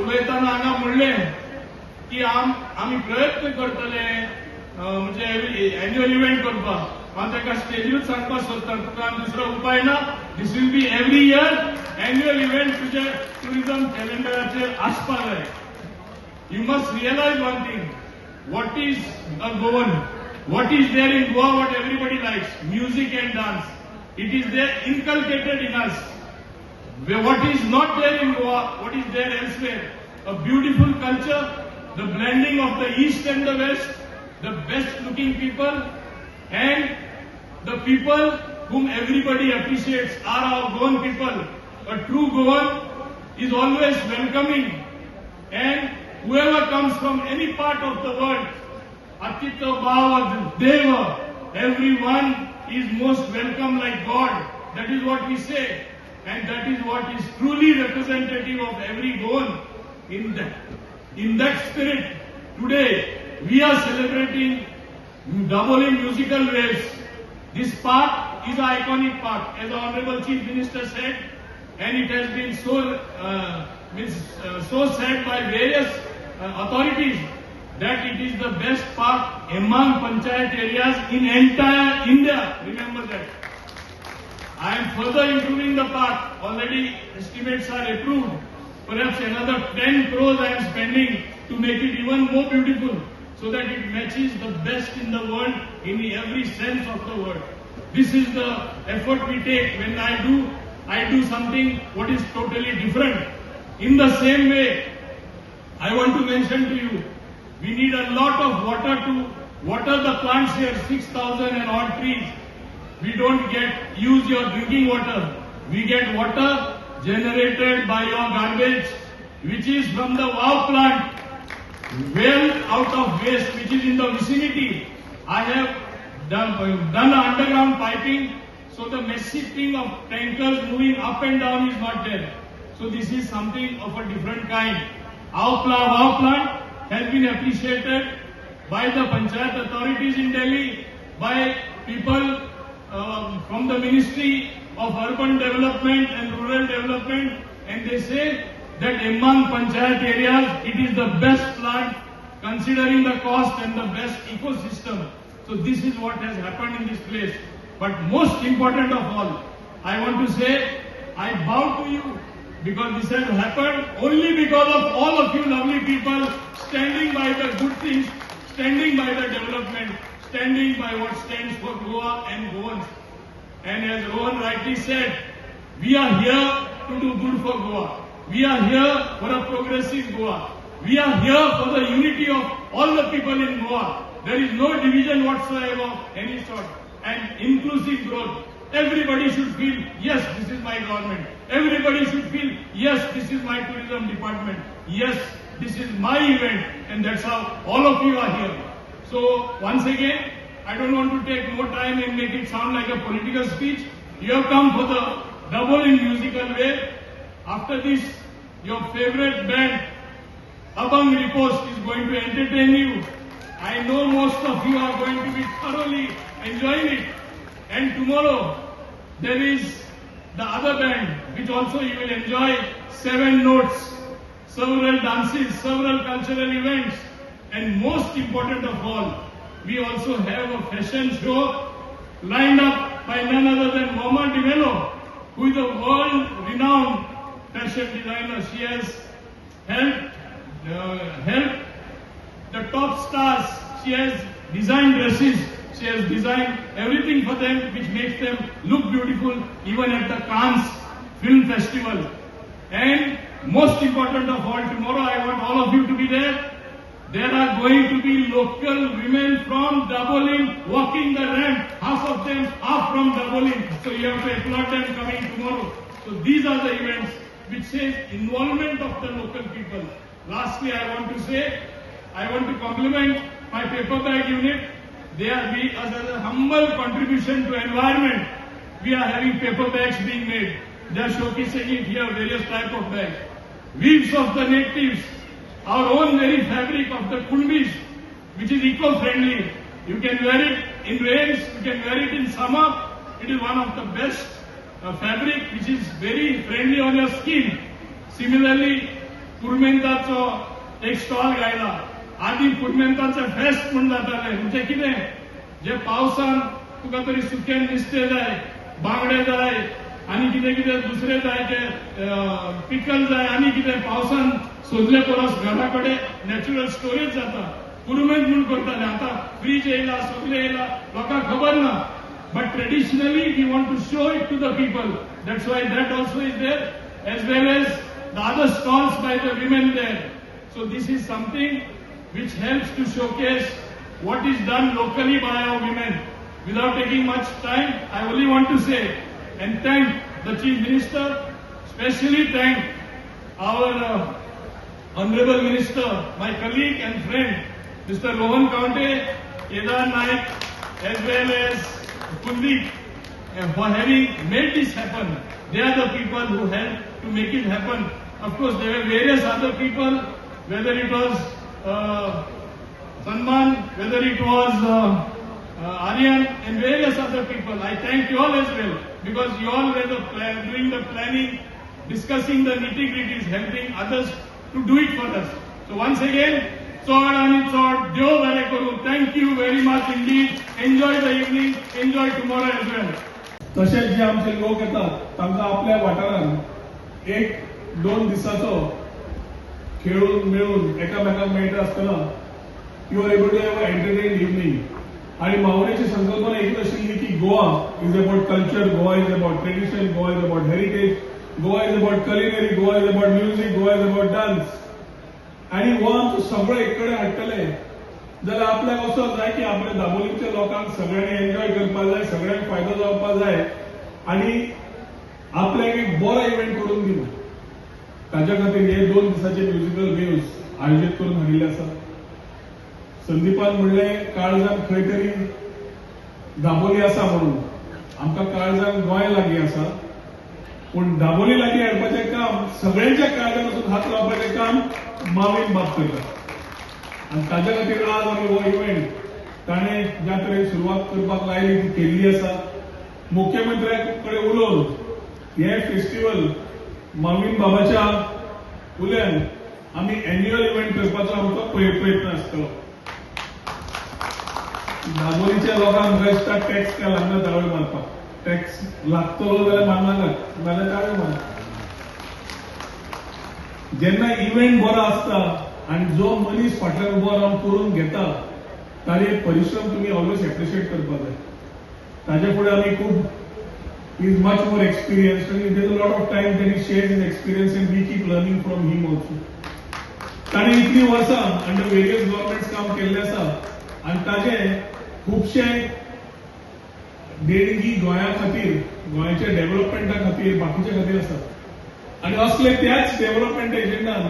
उलयतना हांगा म्हणलें की आमी प्रयत्न करतले, म्हणजे एन्युअल इव्हेंट करपाक. हांव ताका स्टेजीरूच सांगपाक सोदता, तुका दुसरो उपाय ना. This will be every year annual event तुजे टुरिझम कॅलेंडराचेर आसपाक जाय. You must realize one thing. What is a Goan? What is there in Goa what everybody likes? Music and dance. It is there inculcated in us. What is not there in Goa, what is there elsewhere? A beautiful culture, the blending of the East and the West, the best looking people, and the people whom everybody appreciates are our Goan people. A true Goan is always welcoming, and whoever comes from any part of the world, Atito Bhava Deva, everyone is most welcome like God. That is what we say, and that is what is truly representative of every Goan. In that spirit, today we are celebrating Dabolim Musical Waves. This park is an iconic park, as the Honorable Chief Minister said, and it has been so said by various authorities that it is the best park among panchayat areas in entire India. Remember that. I am further improving the park. Already estimates are approved. Perhaps another 10 crores I am spending to make it even more beautiful, so that it matches the best in the world in every sense of the word. This is the effort we take. When I do something what is totally different. In the same way, I want to mention to you, we need a lot of water to water the plants here, 6,000 and odd trees. We don't get use your drinking water. We get water generated by your garbage, which is from the WOW plant, well out of waste, which is in the vicinity. I have done underground piping, so the messy thing of tankers moving up and down is not there. So this is something of a different kind. Our WOW plant has been appreciated by the panchayat authorities in Delhi, by people from the Ministry of Urban Development and Rural Development, and they say that among panchayat areas, it is the best plant considering the cost and the best ecosystem. So this is what has happened in this place. But most important of all, I want to say, I bow to you because this has happened only because of all of you lovely people standing by the good things, standing by the development, standing by what stands for Goa and Goans. And as Rohan rightly said, we are here to do good for Goa. We are here for a progressive Goa. We are here for the unity of all the people in Goa. There is no division whatsoever of any sort. And inclusive growth. Everybody should feel, "Yes, this is my government." Everybody should feel, "Yes, this is my tourism department. Yes, this is my event." And that's how all of you are here. So, once again, I don't want to take more time and make it sound like a political speech. You have come for the Dabolim Musical Wave. After this, your favorite band, Abang Riposte, is going to entertain you. I know most of you are going to be thoroughly enjoying it. And tomorrow, there is the other band, which also you will enjoy seven notes, several dances, several cultural events, and most important of all, we also have a fashion show lined up by none other than Moma D'Mello, who is a world-renowned fashion designer. She has helped the top stars. She has designed dresses. She has designed everything for them, which makes them look beautiful even at the Cannes Film Festival. And most important of all, tomorrow I want all of you to be there. There are going to be local women from Dabolim walking the ramp. Half of them are from Dabolim. So you have to applaud them coming tomorrow. So these are the events which says involvement of the local people. Lastly, I want to say, I want to compliment my paper bag unit. They are we as a humble contribution to environment. We are having paper bags being made. They are showcasing it here, various type of bags. Weaves of the natives, our own very fabric of the Kunbis, which is eco-friendly. You can wear it in rains, you can wear it in summer. It is one of the best fabric which is very friendly on your skin. Similarly, पुरुमेंताचो एक stall घायला. आदी पुरुमेंताचे फेस्त म्हूण जाताले. म्हणजे कितें, जे पावसान तुका तरी सुकें नुस्तें जाय, बांगडे जाय आनी कितें कितें दुसरें जाय, ते पिकल जाय आनी कितें पावसान सोदले परस घरा कडेन नॅचरल स्टोरेज जाता, पुरुमेंत म्हूण करताले. आतां फ्रीज येयला, सगळें येयला, लोकांक खबर ना. But traditionally we want to show it to the people. That's why that also is there, as well as the other stalls by the women there. So this is something which helps to showcase what is done locally by our women. Without taking much time, I only want to say and thank the Chief Minister, especially thank our Honorable Minister, my colleague and friend, Mr. Rohan Khaunte, Kedar Naik, as well as Kuldeep, for having made this happen. They are the people who helped to make it happen. Of course, there were various other people, whether it was Sanman, whether it was Aryan, and various other people. I thank you all as well, because you all were doing the planning, discussing the nitty-gritties, helping others to do it for us. So once again, चड आनी चड देव बरें करूं. Thank you very much indeed. Enjoy the evening, enjoy tomorrow as well. तशेंच जे आमचे लोक येतात तांकां आपल्या वाठारांत एक दोन दिसाचो खेळून मेळून एकामेकांक मेळटा आसतना you are able to have a entertain evening. आणि मावळेची संकल्पना एकच आशिल्ली की Goa is about culture, Goa is about tradition, Goa is about heritage, Goa is about culinary, Goa is about music, Goa is about dance. आणि हो आमचो सगळो एक कडेन हाडटले जाल्यार आपल्याक असो जाय की आपल्या दाबोलीच्या लोकांक सगळ्यांनी एन्जॉय करपाक जाय, सगळ्यांक फायदो जावपाक जाय आणि आपल्याक एक बरो इव्हेंट करून दिलो. ताच्या खातीर हे 2 दिसाचे म्युजिकल वेव्स आयोजीत करून हाडिल्ले आसा. संदीपान म्हणलें काळजान खंय तरी दाबोली आसा म्हणून. आमकां काळजान गोंय लागीं आसा, पूण दाबोली लागीं हाडपाचें काम, सगळ्यांच्या काळजान वचून हात लावपाचें काम मावीन बाब करता. आनी ताच्या खातीर आज आमी हो इव्हेंट ताणें ज्या तरेन सुरवात करपाक लायली ती केल्ली आसा. मुख्यमंत्र्या कडेन उलोवन हें फेस्टिवल मावीन बाबाच्या उल्यान आमी एन्युअल इव्हेंट करपाचो आमचो प्रयत्न आसतलो. दाबोलीच्या लोकांक म्हाका दिसता टॅक्स काय लागना ताळयो मारपाक. टॅक्स लागतलो जाल्यार मारनाकात, नाल्यार ताळयो मार. जेन्ना इव्हेंट बरो आसता आनी जो मनीस फाटल्यान उबो रावन करून घेता ताजे परिश्रम तुमी ऑलवेज एप्रिशिएट करपाक जाय. ताजे फुडें आमी खूब is much more experience आनी there a lot of time that he shares his experience and we keep learning from him also. ताणें इतलीं वर्सां अंडर वेरियस गव्हर्मेंट्स काम केल्लें आसा आनी ताजे खुबशे देणगी गोंया खातीर, गोंयच्या डेव्हलपमेंटा खातीर, बाकीच्या खातीर आसा. आनी असले त्याच डेव्हलपमेंट एजेंडान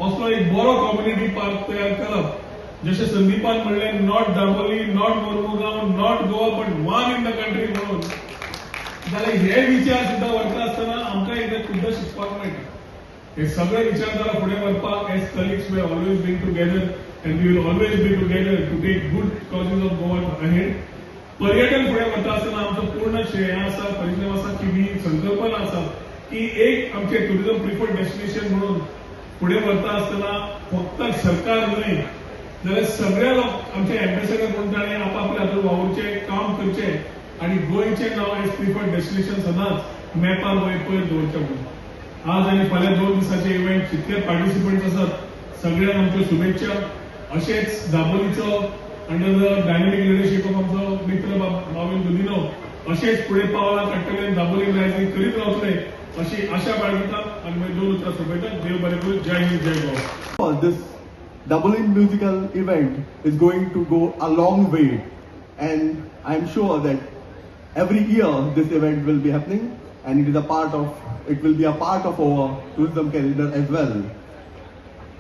असलो एक बरो कम्युनिटी पार्क तयार करप, जशें संदीपान म्हणलें, not Dabolim, not Mormugao, not Goa, but one in the country म्हणून, जाल्यार हे विचार सुद्दां व्हरता आसतना आमकां एकदां खुबदां शिकपाक मेळटा. हे सगळे विचार जरा फुडें व्हरपाक as colleagues we always been together and we will always be together to take good causes of Goa ahead. पर्यटन फुडें वता आसतना आमचो पूर्ण श्रेय आसा, परिश्रम आसा की ही संकल्पना आसा की एक आमचे टुरिझम प्रिफर्ड डेस्टिनेशन म्हणून फुडें व्हरता आसतना फक्त सरकार न्हय जाल्यार सगळे लोक आमचे एम्बेसडर म्हणून ताणें आपापल्या हातूंत वावुरचें, काम करचें आनी गोंयचें नांव एज प्रिफर्ड डेस्टिनेशन सदांच मॅपार वयर पयर दवरचें म्हणून. आज आनी फाल्यां 2 दिसाचे इव्हेंट जितके पार्टिसिपंट्स आसात सगळ्यांक आमच्यो शुभेच्छा. अशेंच दाबोलीचो under the dynamic leadership of आमचो मित्र माविन गुदिन्हो अशेंच फुडें पावलां काडटले, दाबोली रायझींग करीत रावतले अशी आशा बाळगिता आनी मागीर 2 उतरां सोंपयता. देव बरें करूं. जय हिंद, जय Goa. This Dabolim musical event is going to go a long way, and I am sure that every year this event will be happening, and it will be a part of our tourism calendar as well.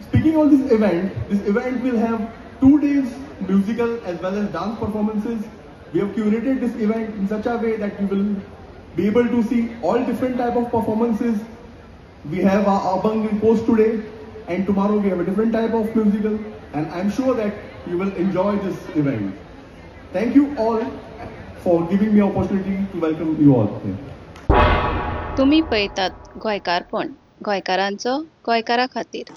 Speaking on this event will have 2 days musical as well as dance performances. We have curated this event in such a way that you will be able to see all different type of performances. We have our Abang post today, and tomorrow we have a different type of musical, and I'm sure that you will enjoy this event. Thank you all for giving me opportunity to welcome you all here. तुम्ही पळयतात गोंयकारपण, गोंयकारांचो गोंयकारा खातीर.